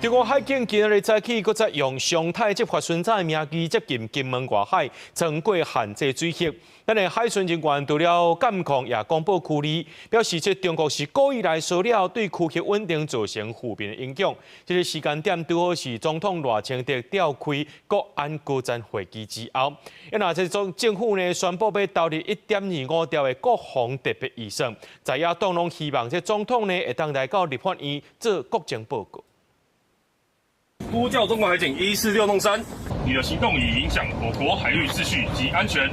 中國海警今仔日早起，閣再用常態執法巡查的名義接近金門外海，穿過限制水域。咱的海巡人員除了監控，也公布區裡，表示這中國是故意來騷擾，對區域穩定造成負面的影響。這個時間點拄好是總統賴清德召開國安高層會議之後。啊，若這種政府呢宣布欲投入1.25兆的國防特別預算，在野黨攏希望這總統呢會當來到立法院做國情報告。呼叫中國海警146弄3，你的行動已影響我國海域秩序及安全，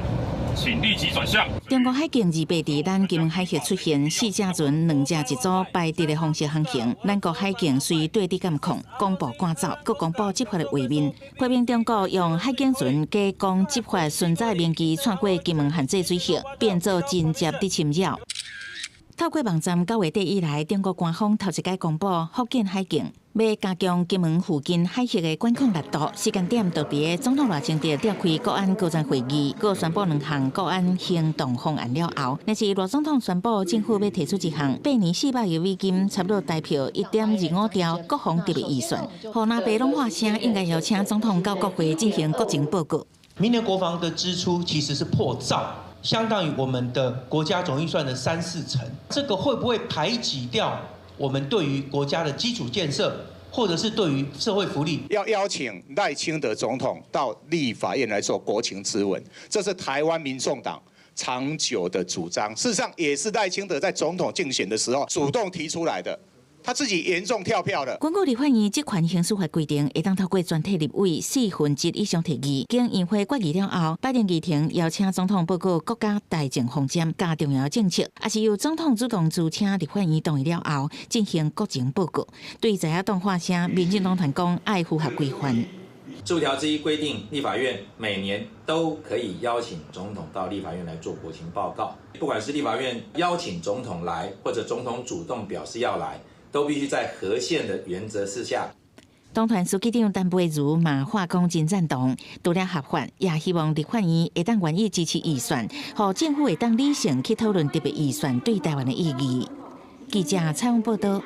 請立即轉向。中國海警28佇咱金門海域出現四隻船、兩隻一組排隊的方式航行，咱國海警隨對地監控，廣播趕走，閣公布執法的畫面，批評中國用海警船假講執法巡查名義竄過金門限制水域，變做真正佇侵擾。透過網站9月底以來，中國官方頭一擺公布福建海警欲加強金門附近海域的管控力度，時間點就佇總統賴清德召開國安高層會議，閣宣布兩項國安行動方案了後，若是賴總統宣布政府欲提出一項8年400億美金，差不多台票1.25兆國防特別預算，予藍白攏喊聲應該邀請總統到國會進行國情報告。明年國防的支出其實是破兆。相當於我們的國家總預算的三四成，這個會不會排擠掉我們對於國家的基礎建設，或者是對於社會福利？要邀請賴清德總統到立法院來做國情諮文，這是台灣民眾黨長久的主張。事實上，也是賴清德在總統競選的時候主動提出來的。他自己嚴重跳票了。根據立法院職權行使法規定，會當透過全體立委1/4以上提議，經院會決議了後，擺定議程邀請總統報告國家大政方針佮重要政策，抑是由總統主動辭請立法院同意了後進行國情報告。對在野黨喊聲，民進黨團講愛符合規範。這條之一規定，立法院每年都可以邀請總統到立法院來做國情報告，不管是立法院邀請總統來，或者總統主動表示要來，都必須在合憲的原則之下。黨團書記長陳佩如嘛話講真贊同，除了合法，也希望立法院會當願意支持預算，予政府會當理性去討論特別預算對台灣的意義。記者採訪報道。